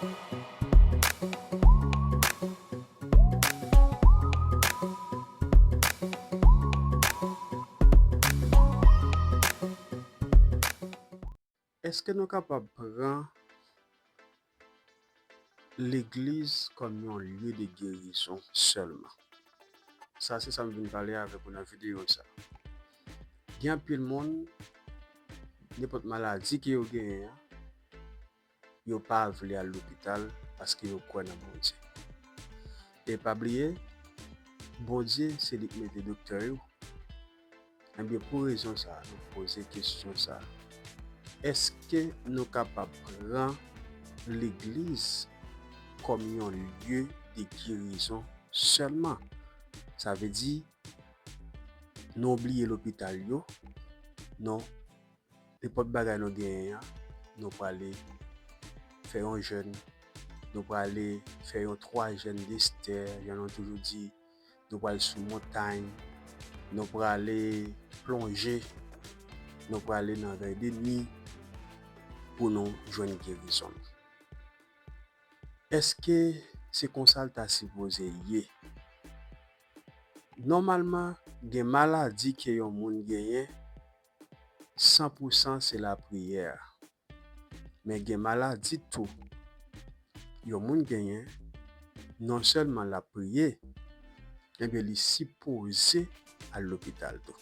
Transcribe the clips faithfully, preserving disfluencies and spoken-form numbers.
Èske nou kapab pran legliz kòm yon lye de gerizon sèlman? Sa se sa m vin pale avèk ou nan videyo sa. Gen anpil moun, nenpòt maladi ke yo genyen an, yo pa vle al lopital paske yo kwè nan Bondye. E pa bliye, Bondye se li k mete doktè yo. Ebyen, pou rezon sa a, nou poze kesyon sa a. Èske nou kapab pran legliz kòm yon lye de gerizon sèlman? Sa vle di, nou bliye lopital yo, non, nenpòt bagay nou genyen an, nou prale fè yon jèn, nou prale fè yon twa jèn d'Esther, jan nou toujou di, nou pral sou montay, nou prale plonje, nou prale nan vèy de nwi pou nou jwenn gerizon. Èske se konsa l ta sipoze ye? Nòmalman, gen maladi ke yon moun genyen, san pou san se lapriyè. Men gen maladi tou yon moun genyen, non sèlman l ap priye, ebyen li sipoze al lopital tou.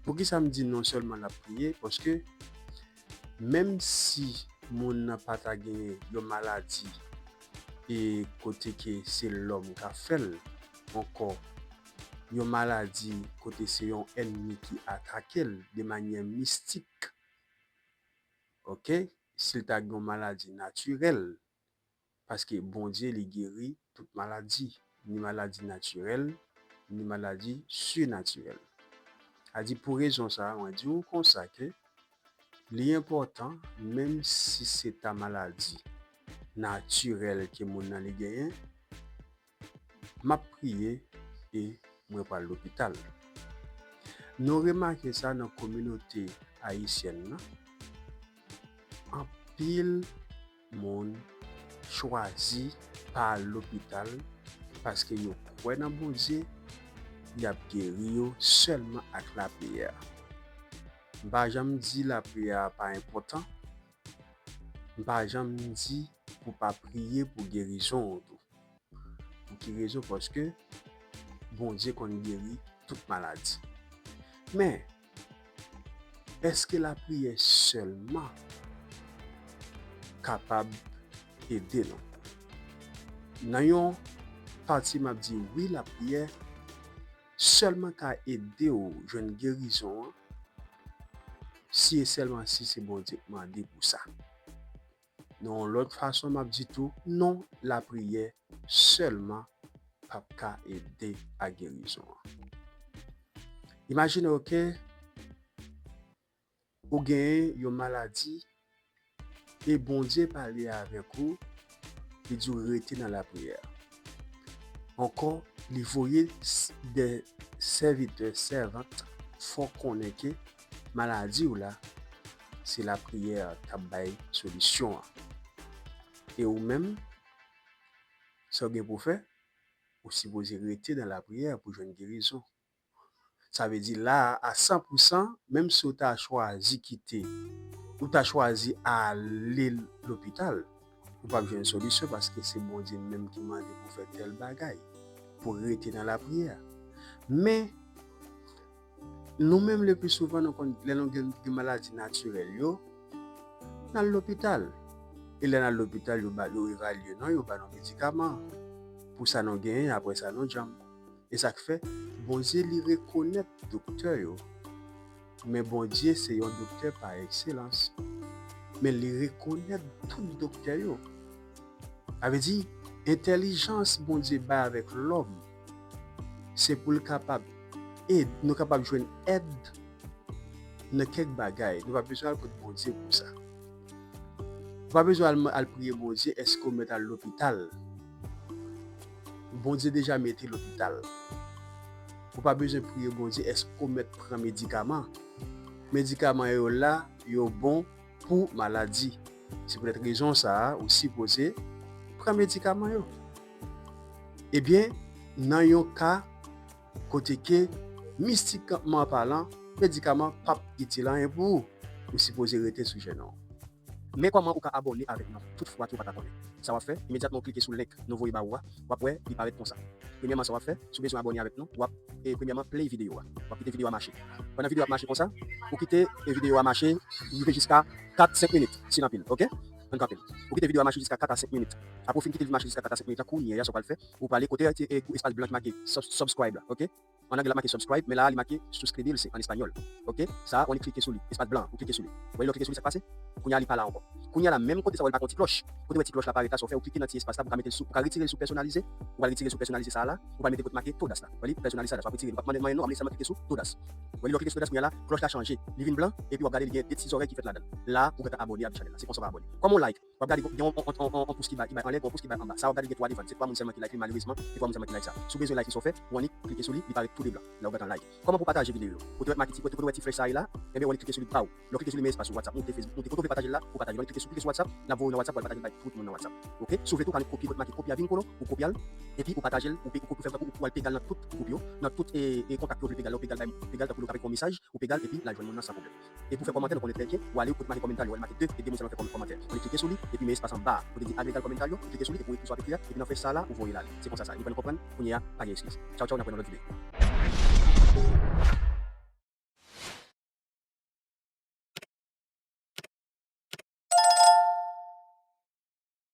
Poukisa m di non sèlman l ap priye? Paske menm si moun nan pa ta genyen yon maladi e kote ke se lòm k ap fè l, ankò yon maladi kote se yon ènmi ki atake l de manyè mistik, oke, si l ta gen yon maladi natirèl, paske Bondye li geri tout maladi, ni maladi natirèl, ni maladi sinatirèl. A di pou rezon sa a, mwen di w konsa ke li enpòtan, menm si se ta maladi natirèl ke moun nan li genyen, m ap priye e mwen pral lopital. Nou remake sa nan kominote ayisyèn nan, anpil moun chwazi pa al lopital paske yo kwè nan Bondye, y ap geri yo sèlman ak lapriyè. M pa janm di lapriyè a pa enpòtan, m pa janm di pou pa priye pou gerizon w tou. Pou ki rezon? Paske Bondye konn geri tout maladi. Men, èske lapriyè sèlman kapab ede nou? Nan yon pati, m ap di wi, lapriyè sèlman ka ede w jwenn gerizon an, si e sèlman si se Bondye k mande pou sa. Nan yon lòt fason, m ap di tou, non, lapriyè sèlman p ap ka ede a gerizon an. Imajine w ke ou genyen yon maladi e Bondye pale avèk ou, li di w rete nan lapriyè. Ankò, li voye s-, de sèvitè, sèvant, fè w konnen ke maladi w la, se lapriyè k ap bay solisyon an. E ou menm, sa w gen pou w fè, ou sipoze rete nan lapriyè pou jwenn gerizon. Sa vle di la a, a san pou san, menm si w ta chwazi kite, ou ta chwazi ale lopital, ou p ap jwenn solisyon paske se Bondye menm ki mande pou fè tèl bagay, pou rete nan lapriyè. Men, nou menm, le pli souvan, nou konn, lè nou gen, gen maladi natirèl yo, n al lopital. E lè n al lopital, yo ba, yo evalye nou, yo ba nou medikaman pou sa nou genyen, apre sa nou djanm. E sa k fè, Bondye li rekonèt doktè yo. Men Bondye se yon doktè pa ekselans. Men li rekonèt tout doktè yo. Sa vle di, entèlijans Bondye bay avèk lòm, se pou l kapab ed-, nou kapab jwenn èd nan kèk bagay. Nou pa bezwen al kot Bondye pou sa. Ou pa bezwen al, al priye Bondye, èske w mèt al lopital? Bondye deja mete lopital. Ou pa bezwen priye Bondye, èske w mèt pran medikaman? Medikaman yo la, yo bon pou maladi. Se poutèt rezon sa a, ou sipoze pran medikaman yo. Ebyen, nan yon ka kote ke mistikman palan, medikaman p ap itil anyen pou ou, ou sipoze rete sou jèn ou. Men kòman ou ka abòne avèk nou tout fwa ke ou pa ta konnen. Sa w ap fè, imedyatman ou klike sou link nou voye ba ou a, w ap wè li parèt konsa. Premyèman, sa w ap fè, si w bezwen abòne avèk nou, w ap, e, premyèman, play videyo a. W ap kite videyo a mache. Pandan videyo a ap mache konsa, ou kite, e, videyo a mache, rive jiska kat, senk minit, si l anpil, oke? Ann kanpe l. Ou kite videyo a mache jiska kat a senk minit. Apre w fin kite l mache jiska kat a senk minit la, kounye a, sa w pral fè, ou prale kote, e, espas blan ki make sub-, subscribe la, oke? An anglè, l ap make subscribe, men la a, li make suscribirse an espanyòl. Oke? Sa a, w annik klike sou li. Espas blan an, ou klike sou li. Ou wè lè w klike sou li, sa k pase? Kounye a, li pa la ankò. Kounye a la, menm kote sa a, w wè l pa gen yon ti klòch. Kote w wè ti klòch la parèt la, sa w fè, ou klike nan ti espas la, pou w ka mete l sou, pou w ka retire l sou pèsonalize, ou pral retire l sou pèsonalize sa a la, ou pral mete kote make todas la. Wè li, pèsonalize sa a la, sa w ap retire l, ou p ap mande l manyen non, w ap lese sèlman klike sou todas. Wè li, lè w klike sou todas, kounye a la, klòch la chanje. Li vin blan, epi w ap gade li gen de ti zòrèy ki fèt ladan l. La, ou gentan abòne avèk chanèl la. Se konsa w abòne. Kòman w like? W ap gade gen yon, yon, yon, yon, yon pous ki bay, ki bay anlè, gen yon pous ki bay anba. Sa w ap gade gen twa devan l. Se twa moun sèlman ki like li, malerezman, se twa moun sèlman ki like sa. Si w bezwen like li, sa w fè, ou annik klike sou li, li parèt tou de blan. La ou gentan like. Kòman pou pataje videyo yo? Kote w wè make ti, kote, kote w wè ti flèch sa a ye la, enben ou annik klike sou li, paw. Lè w klike sou li, men espas sou WhatsApp, moute Facebook, moute kote w vle pataje l la, ou pataje l. Ou annik klike sou, klike sou WhatsApp, l ap voye w nan WhatsApp. Oke? Si w vle tou, ou ka annik kopye kote make kopye a vin kolo, ou kopye l, epi ou pataje l, ou pe-, ou kopye, fè tankou ou, ou al pega l nan tout gwoup yo, nan tout, e, e, kontak yo, ou vle pega l, ou pega l bay, pega l tankou lè w ka fè yon mesaj, ou pega l epi l al jwenn moun nan san pwoblèm. E pou fè kòmantè, nou konnen trè byen, ou ale, ou kote make kòmantè yo, ou al make de, e de moun sèlman fè kòm-, kòmantè. Ou annik klike sou li, epi men espas anba a, kote di agregar comentarios, ou klike sou li, epi ou ekri sa w ap ekri a, epi nan flèch sa a la, ou voye l ale. Se konsa sa ye. Nou pral konprann kounye a, pa gen eskiz. Tchaw, tchaw, n ap wè nan lòt videyo.